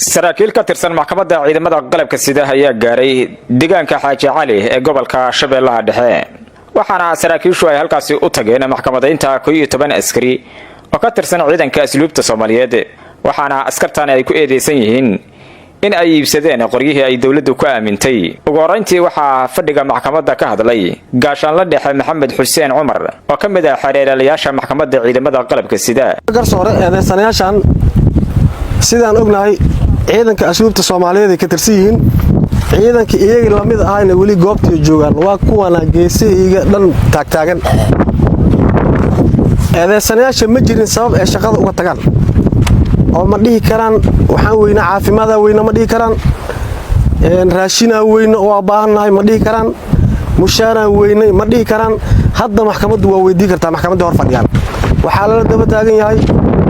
Saraakiil ka tirsan maxkamadda ciidamada qalabka sida ayaa gaaray deegaanka Xaaji Cali ee gobolka Shabeellaha Dhexe, waxaana saraakiishu ay halkaasi u tageen maxkamadaynta 11 askari oo ka tirsan ciidanka Asluubta Soomaaliyeed, waxaana askartan ay ku eedeysan yihiin in ay iibsadeen qoryihii ay dowladdu ku aamintay. Ugu horrayntii waxaa fadhiga maxkamadda ka hadlay Gaashaanla Dhexe Maxamed Xuseen Cumar oo ka mid ah xeer ilaaliyaasha maxkamadda ciidamada qalabka sida. Garsoore, eedeysanayaashan sidaan ognahay ciidanka Asluubta Soomaaliyeed ay ka tirsan yihiin. Ciidanka iyagii lamid ahayna weli goobtii joogaan, waa kuwana geesahayga dhan taagtaagan. Eedeysanayaasha ma jirin sabab ay shaqada uga tagaan oo ma dhihi karaan waxaan weyna caafimaada weyna, ma dhihi karaan raashinaa weyne waa baahannahay, ma dhihi karaan mushaaraan weynay, ma dhihi karaan. Hadda maxkamaddu waa weydii kartaa, maxkamaddii hor fadhiyaan. Waxaa lala daba taagan yahay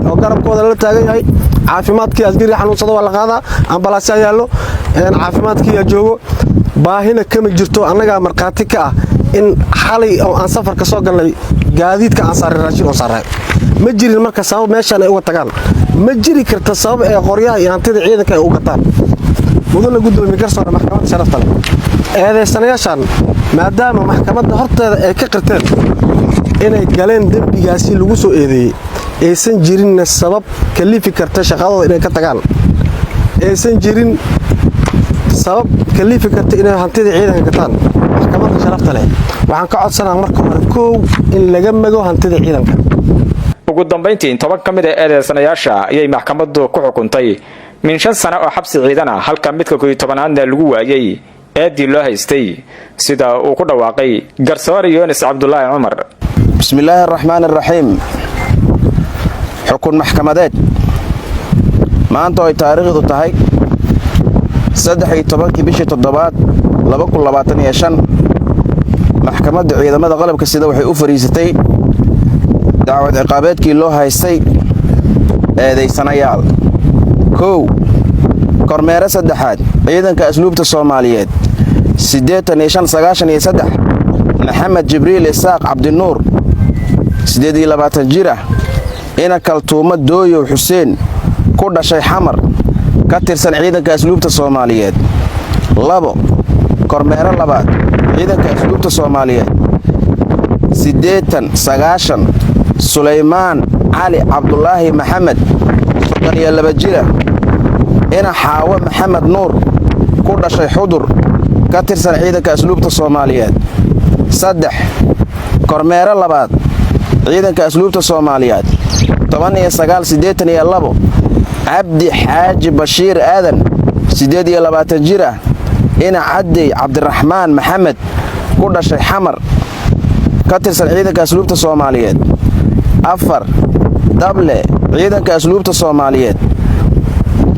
oo garabkooda lala taagan yahay caafimaadkii. Askari xanuunsado waa la qaadaa, ambalaasyaa yaallo, caafimaadkiiyaa joogo, baahina kama jirto. Annagaa markhaati ka ah in xalay oo aan safarka soo galnay gaadiidka aan saaray raashin oo saaray. Ma jirin marka sabab meeshaan ay uga tagaan, ma jiri karta sabab ee qoryaha iyo hantida ciidanka ay u gataan. Mudana gudoomiye, garsoore, maxkamadda sharafta leh, eedeysanayaashan maadaama maxkamadda horteeda ay ka qirteen inay galeen dembigaasi lagu soo eedeeyey, aysan jirinna sabab kalifi karta shaqadooda inay ka tagaan, aysan jirin sabab kalifi karta inay hantida ciidanka gataan, maxkamadda sharafta leh waxaan ka codsanaa marka hore koow in laga mago hantida ciidanka. Ugu dambayntii, 10 ka mid a eedeysanayaasha ayay maxkamaddu ku xukuntay min 5 sano oo xabsi ciidan ah, halka midka 11aadna lagu waayey eeddii loo haystay, sida uu ku dhawaaqay garsoore Yunis Cabdulaahi Cumar. Bismillaahi araxmaan araxiim. Xukun maxkamadeed. Maanta oo ay taariikhdu tahay 13-kii bishii toddobaad 2025, maxkamadda ciidamada qalabka sida waxay u fadhiisatay dacwad ciqaabeedkii loo haystay eedaysanayaal: 1, kormeere saddexaad, ciidanka Asluubta Soomaaliyeed, 8593 Maxamed Jibriil Isaaq Cabdinuur, 28 jir ah, ina Kaltuumo Dooyow Xuseen, ku dhashay Xamar, ka tirsan ciidanka Asluubta Soomaaliyeed. 2, kormeere labaad, ciidanka Asluubta Soomaaliyeed, 8090 Sulaymaan Cali Cabdulaahi Maxamed, 32 jira, ina Xaawo Maxamed Nuur, ku dhashay Xudur, ka tirsan ciidanka Asluubta Soomaaliyeed. 3, kormeere labaad, ciidanka Asluubta Soomaaliyeed, 1982 Cabdi Xaaji Bashiir Aadan, 28 jir ah, ina Caddey Cabdiraxmaan Maxamed, ku dhashay Xamar, ka tirsan ciidanka Asluubta Soomaaliyeed. 4, dable, ciidanka Asluubta Soomaaliyeed,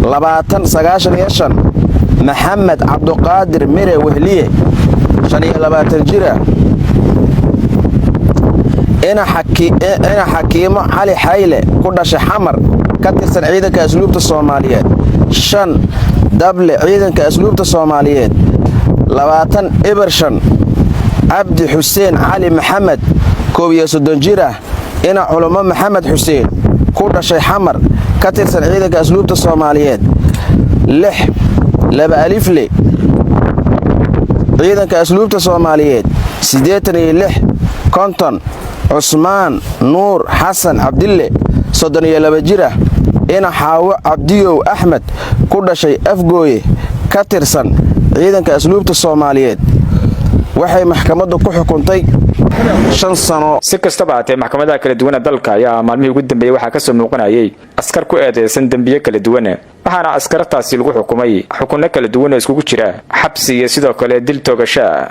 2095 Maxamed Cabduqaadir Mire Wehliye, 25 jir ah, ina Xakiimo Cali Xayle, ku dhashay Xamar, ka tirsan ciidanka Asluubta Soomaaliyeed. 5, dable, ciidanka Asluubta Soomaaliyeed, 2005 Cabdi Xuseen Cali Maxamed, 31 jir ah, ina Culummo Maxamed Xuseen, ku dhashay Xamar, ka tirsan ciidanka Asluubta Soomaaliyeed. 6, laba alifle, ciidanka Asluubta Soomaaliyeed, 8650 Cusmaan Nuur Xasan Cabdille, 32 jir ah, ina Xaawo Cabdiyow Axmed, ku dhashay Afgooye, ka tirsan ciidanka Asluubta Soomaaliyeed. Waxay maxkamaddu ku xukuntay 5 sano. Si kastaba haatee, maxkamadaha kala duwan ee dalka ayaa maalmihii ugu dambeeyey waxaa kasoo muuqanayay askar ku eedeysan dembiye kala duwan, waxaana askartaasi lagu xukumay xukunno kala duwan oo iskugu jira xabsi iyo sidoo kale dil toogashaa.